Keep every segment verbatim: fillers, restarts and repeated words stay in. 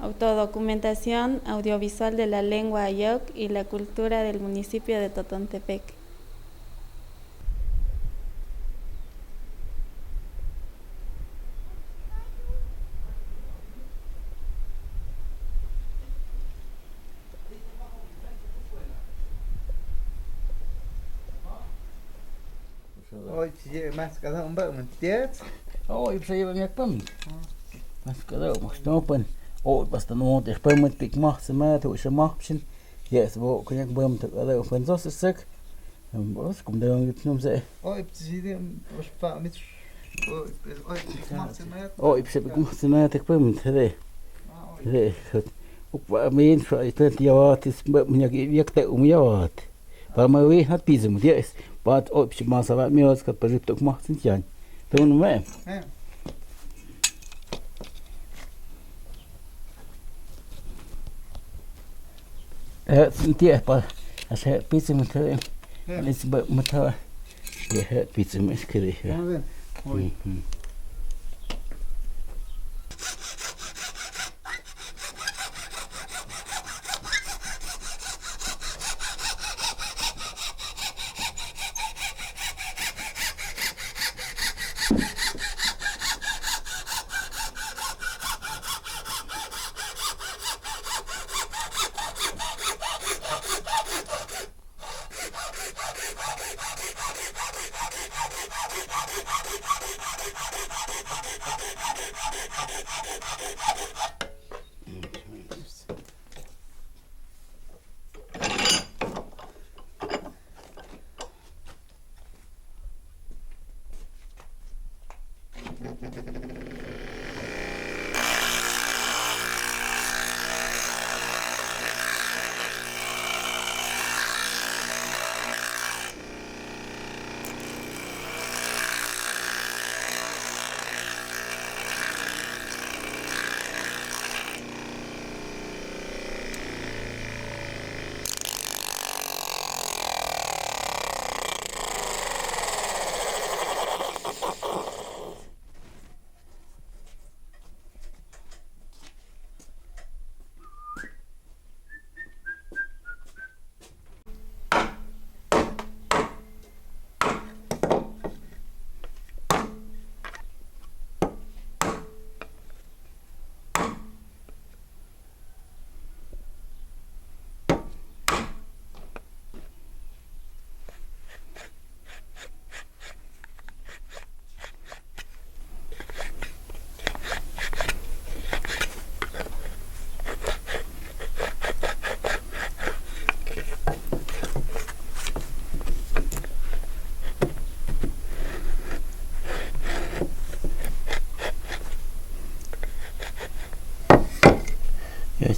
Autodocumentación audiovisual de la lengua ayoc y la cultura del municipio de Totontepec. Oy, psiye mas kada umba mun tiet. Oy, psiye ba miak pam. Mas kada mas no pan. Oy, basta no te pam mun tik mas se ma tu se ma psin. Yes, bo ko yak pam te kada pan sos sek. Bos kum de ngit num se. Oy, psiye bos pa mit. Oy, psiye mas se ma. Oy, psiye mas se ma te pam te de. De. Uk pa min fra iten tiawat is ba mun yak yak te um yawat. Pamawi hat pizum dies. Pat op si masa ba mios kat pa rip tok mah sin tian. Tun me. Eh, sin tian pa. As het pizum te. Anis ba mata. Ya het pizum is kiri. Ya,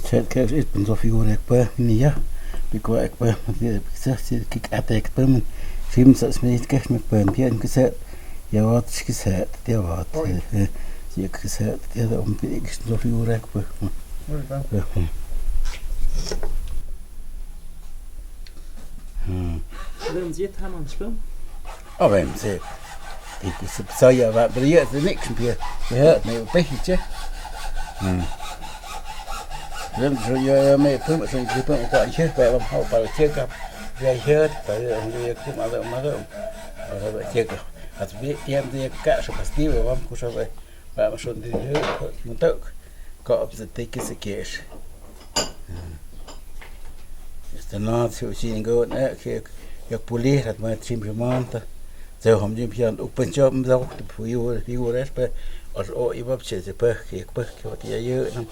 chet ke it pun so figura ek pa, ni ya. Piko ek pa, mati ek pa, si ki ate ek pa, man. Sim sa smi ke, me pa, pia ke sa, ya wat, ki sa, ya wat. Oi. Eh, eh, si ke sa, ya da, um, pi, ek so figura ek pa. Oi, pa. Eh, eh. Hmm. Lem zit haman spel. Oh, bem, se. Ik se saya ba bria se nik sempia. Ya, ne pehiche. Hmm. Lem so ya me pum so ya pum ko che ba bam hau ba che ka. Ya ya ba ya kum ada mada. Ada che ka. At bi ya de ka so pasti ba bam kusa ba. Ba ma son di he, muntok. Ko op se te ke se ke. Este no, si, si ngo na, ke, ke puli, rat ma trim remanta. Zo hom jim pian, upen jom zo, te pui ur, pui ur es pe, os o i bab che, che pe, ke pe, ke wat ya yo, nam.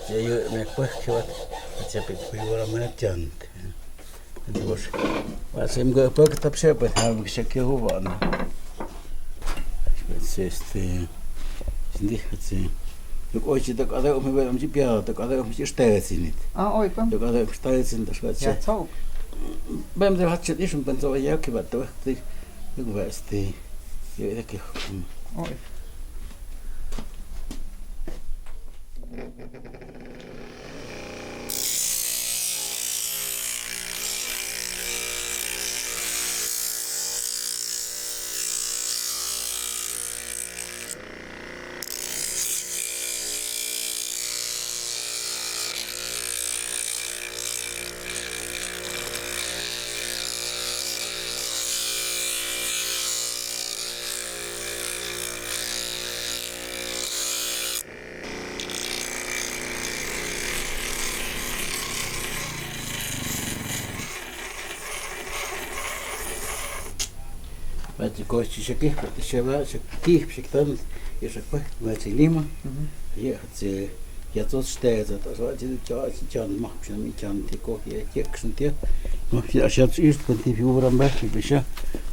Ya yo, me pe, ke wat, che pe, pui ur ma jant. Entonces, wa sem ke pe ke tap se, pe, ha, ke se ke ho, wa, no. Este, sindi, este, lo ko si te ka de, me ve, me si pia, te ka de, me si este, sinit. Ah, oi, pam. Te ka de, este, sinit, ya, se. Bem de, ha, che, is un penso, ya, ke va, te, te, este, ya, de ke, mm. Oi. Ati ko si shakih, pati sheba, shakih, shaktan, ia shakpeh, ma si lima. Mhm. Ia, si, ia to ste, sa, sa, si, si, si, jan mah, si, mi, jan, ti ko, ia, ia, ksan, tia. No, ia, ia, si, is, pati, figura, mba, si, bisa.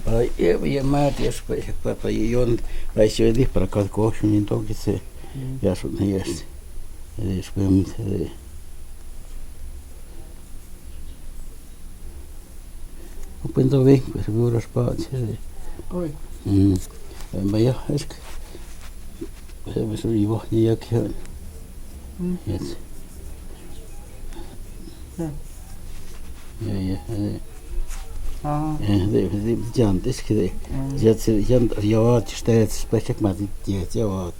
Para, ia, ia, ma, tia, spe, pa, pa, ia, yon, pa, si, di, para, ka, ko, si, ni, to, ki, si. Mhm. Ia, so, ia, si. Ia, si, pem, si. Open the wing, pues, we were spot, eh. Oi. Mm. Eh, ma ia, es que, eh, me soy yo, ni ya que, mm, yes. Ya. Ya, ya, eh. Ah. Eh, de, de, ya, es que de, mm, ya se, ya, ya va, este, es, pues, check más, ya, ya va.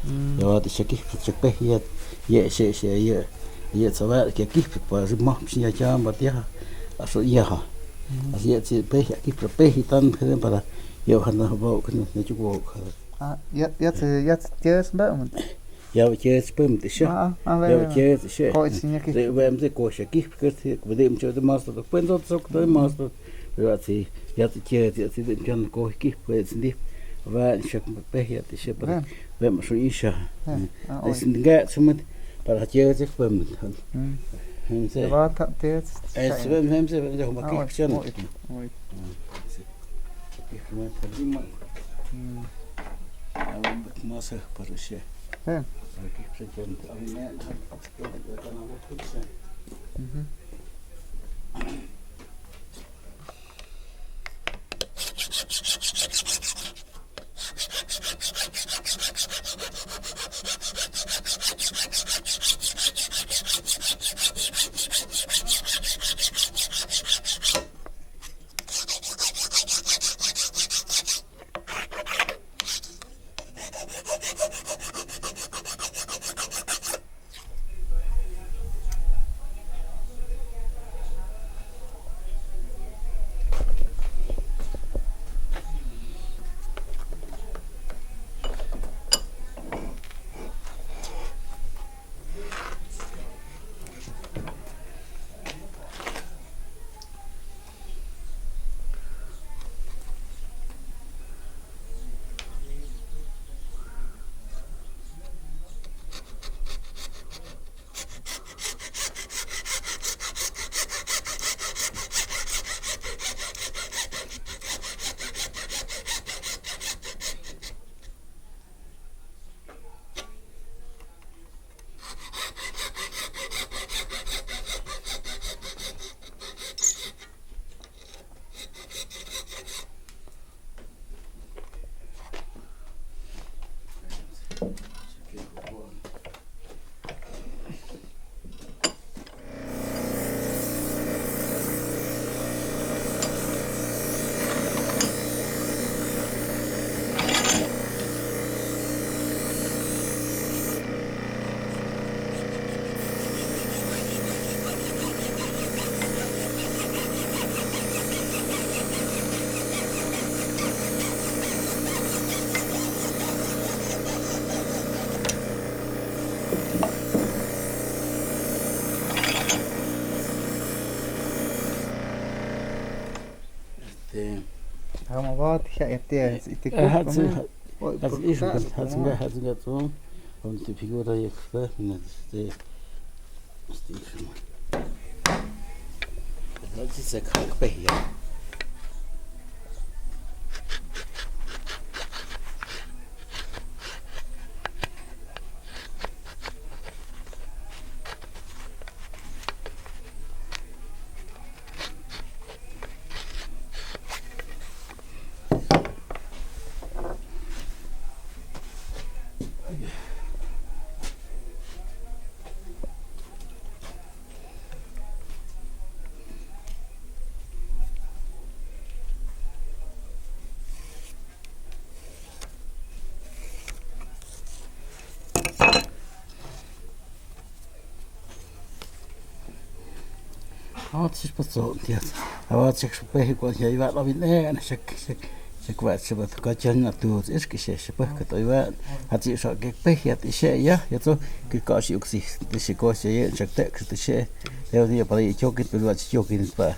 Mm. Ia, ati shakih, shakpeh, ia, ia, se, se, ia, ia, sa, wa, kia kih, pa, si, mah, si, ia, ia, ma, tia, a, so, ia, ha. Mm. A, ia, si, peh, ia, kih, pa, peh, i, tan, peh, para, ia, ha, na, wa, ka, na, na, chu, wa, ka. Ah, ia, ia, si, ia, si, tia, si, mba, um. Ia, tia, si, peh, um, ti, se. Ah, ah, ia, tia, si, se. Ko, si, ia, kih. Te, wa, um, te, ko, shakih, ke, te, ko, te, um, che, te, master, te, puen, so, so, te, master. Pero ati, ia, ati, ia, ati, ati, ati, pian ko ki, pue, ati, di. Wa, shakpeh, ia, ati, se, para. Wa, ma, so, isha. Wa, ah, ati, oi. Singa, sumat, para, ia, ati, pue, mat. Hmm. Hem, se. Wa, ta, te, eh, sa, se, hem, se, hem, se, homa, ah, ki, oi, shan. Oi, oi. Hmm, se. Ki, homa, ta, di, ma. Hmm. Awa, ma, sa, para, se. Hem. Para, ki, se, jan, awa, ne, ta, ta, ta, ta, ta, ta, ta, ta. Mhm. Te. Hama vat, ya, ya, te, eh, te, eh, kuk, hats, kome, hats, oi, hats, por isu, kuk, hats, kuk, hats, hats, hats, om te figura ya kuk, mina, te, te, isu. Hats, se kuk, pe, ya. Awa, tis paso, tia. Awa, check, shakpeh, ko, ya, iwa, la, bin, eh, ana, check, check, check, wa, check, wa, ka, jan, atu, es que, check, check, pa, ka, to, iwa, hati, so, ke, pe, ya, ti, se, ya, ya, to, ke, ka, si, uksi, ti, si, ko, si, ya, check, te, ke, ti, se, ya, ya, pa, ya, choki, pe, wa, si, choki, pa,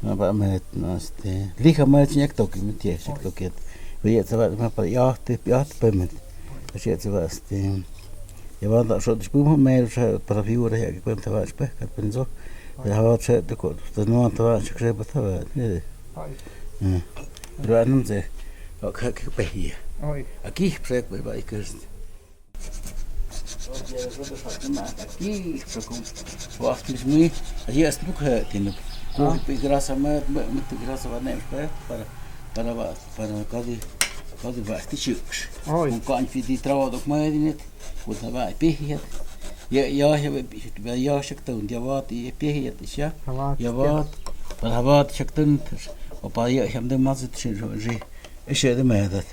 Naba met, no, este, lija met siña ek toki met, siña ek toki. Pero ya tsava ma pa ya te, ya te pe met. Kasi ya tsava, este, ya va ta shot spu mo me sa para figura ya ke kuenta va spe, ka penso. Ya va sa te ko, te no ta va sa ke pa ta va. Pero anam se, o ka ke pe hia. Aki, pe ba ikers. Aki, sa ko. Wa mismo, ahi as nuk ha, tino. Ko pe grasa ma, ma, ma tu grasa wa nem, para, para, para, para kadi, kadi wa ti chuk. Ko kan fi di trawa dok ma di net. Ko ta wa pi hiat. Ya, ya, ya, ya, ya, shak taun, ya wa ti, pi hiat, ya. Ya wa, para wa ti shak taun. O pa ya, ham de mas, ti, si, si. Ese de medat.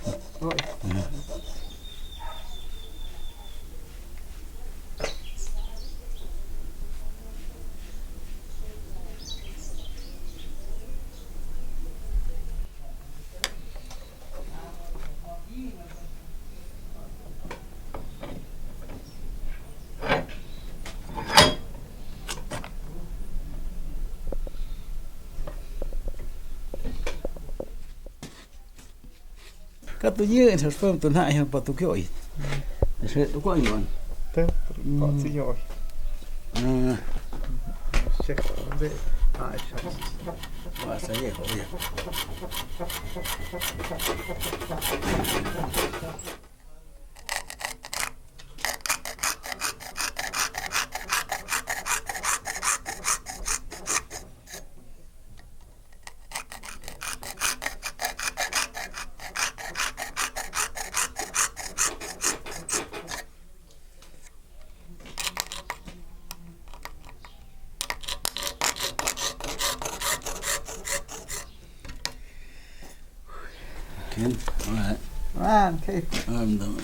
Ka tu nye, sa spam tu na, ya pa tu kio i. Sa tu ko i wan. Te, pa tu kio i. Ah. Check, de, ah, sa. Wa sa ye, ho ye. Ken, all right. All right, okay. I'm done.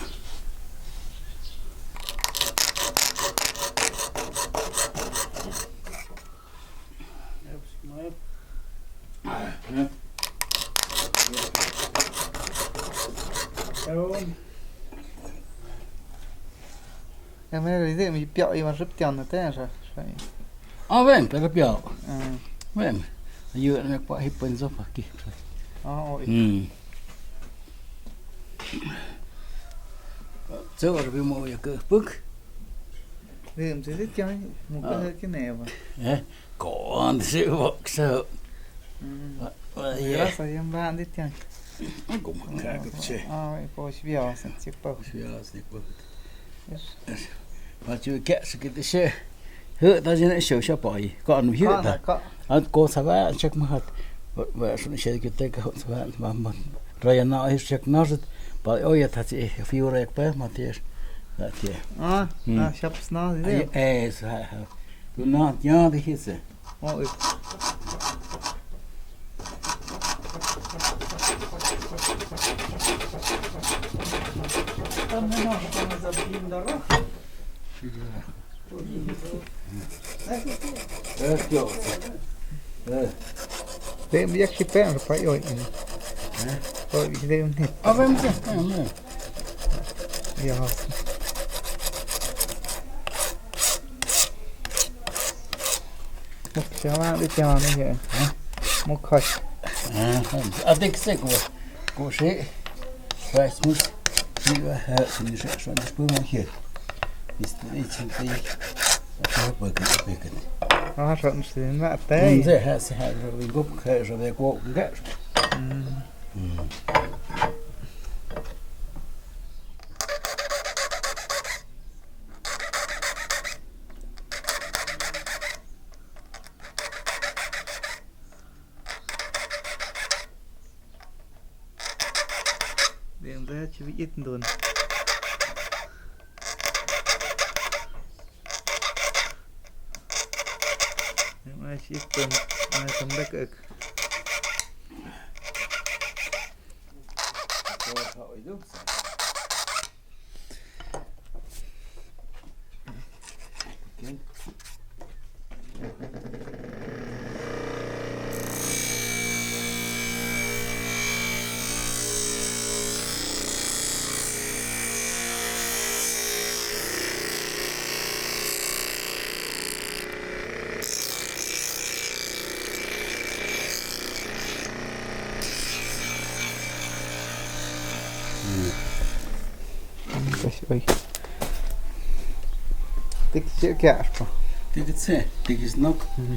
Em, em, di mi piao i wan rip tian na te sa. Ah, wen, pero piao. Wen. Ayu na pa hipen so pa ki. Ah, o. Hmm. So, rip mo ya ke puk. Wen, si di tian mo ke ke ne ba. Eh? Ko an si wak sa. Wa, wa, ya. Rasa yang ba di tian. Ako mo ka ko che. Ah, ko si biasa, si pa. Si biasa, si pa. Yes. Wa chu ke si ke te se. He, ta jene show sa pa i. Ko anu he ta. At ko sa wa check ma hat. Wa, wa sun se ke te ka sa wa ma ma. Raya na he check na set. Pa o ya ta si figura ek pa ma te. Ta si. Ah, ah, shop sna di. Eh, sa ha. Tu na, ya di hise. Oh, eh. Te mi yak si pe, pa yo, eh. Oh, i de un hit. Ah, ven, ven, ven, ven. Ya. Muk siama di tiama ni ke. Muk kosh. Ah, adik se ko. Ko se. Rice mousse. Ni wa ha, ni sa, sa, ni spoon mo ke. Is the, it's the, okay, okay, okay. Ah, sa, sa, na, te. Mm, se, ha, se, ha, sa, we go, ha, sa, we go, ha. Mm. Mm. Deng da chi bi it ndon. Deng da chi it ndon. Deng da kandek ek. Tikitsikiarpa. Tikitse, tikisnok. Mhm.